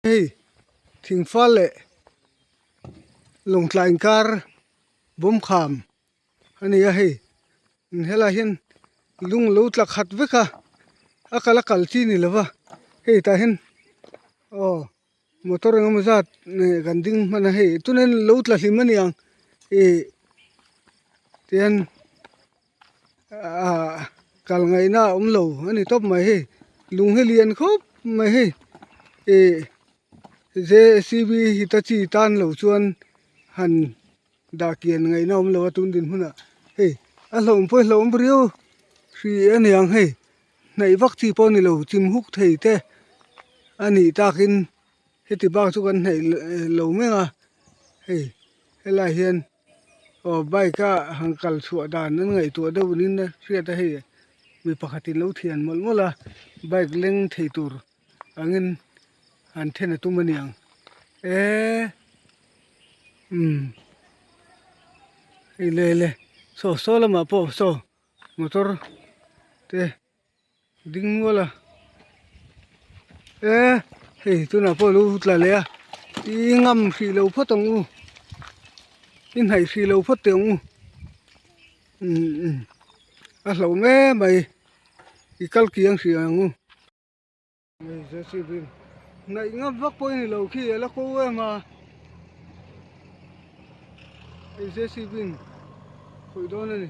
Hei thingfal leh lawngtlai inkar bawmkham a ni a hei helai hian lung lo tla khat vek a a kal a kal chi ni lova hei tah hian aw motor eng emaw zat kan ding hman a hei tunah hian lo tla hlim a ni ang ih tihian ah kal ngaihna a awm lo a ni tawp mai hei lung hi lian khawp mai hei ih JCB hitachi tan lo chuan han dah kian ngaihna a awm lo a tun dinhmunah hei a hlauhawm pawh hi hlauhawm riau hrih a ni ang hei hnaih vak chi pawh a ni lo chim huk thei te a nih takin heti bak chu kan hnaih lo mek a hei helaiah hian. Aw bike a han kal chhuah dan an ngaihtuah deuh niin a hriat a hei mi pakhatin lo thian mawlh mawlh a bike leng thei tur angin han then a tum a niang eee umm hei le le saw saw lamah pawh saw motor te. Ding nual a e hei tunah pawh alo tla leh a i ngam hrih lo phawt ang u i hnaih hrih lo phawt teh ang u umm a hlauh mek mai i kal kiang hrih ang u. Hnaih ngam vak pawh i ni lo khi a la ko em a hei JCB in khawih dawn a ni.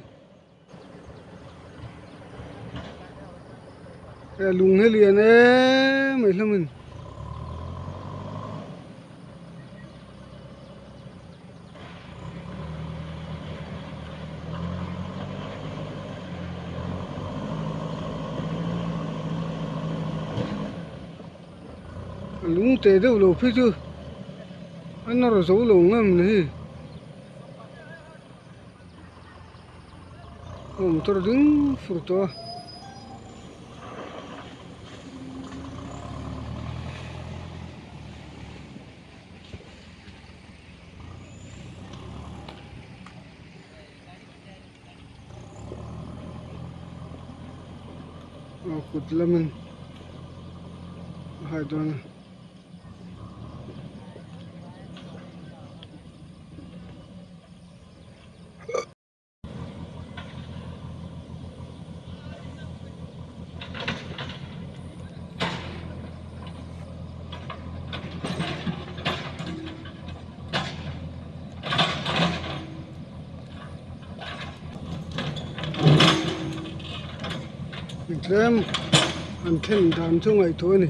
He lung hi lian em mai hlawm in. A lung teh deuh lo phei chu a nawr zo lo ngam ni hi aw motor ding fur tawh a. Aw kut lamin a hai dawn a. Tlem an then dan chu ngaihtuah a ni.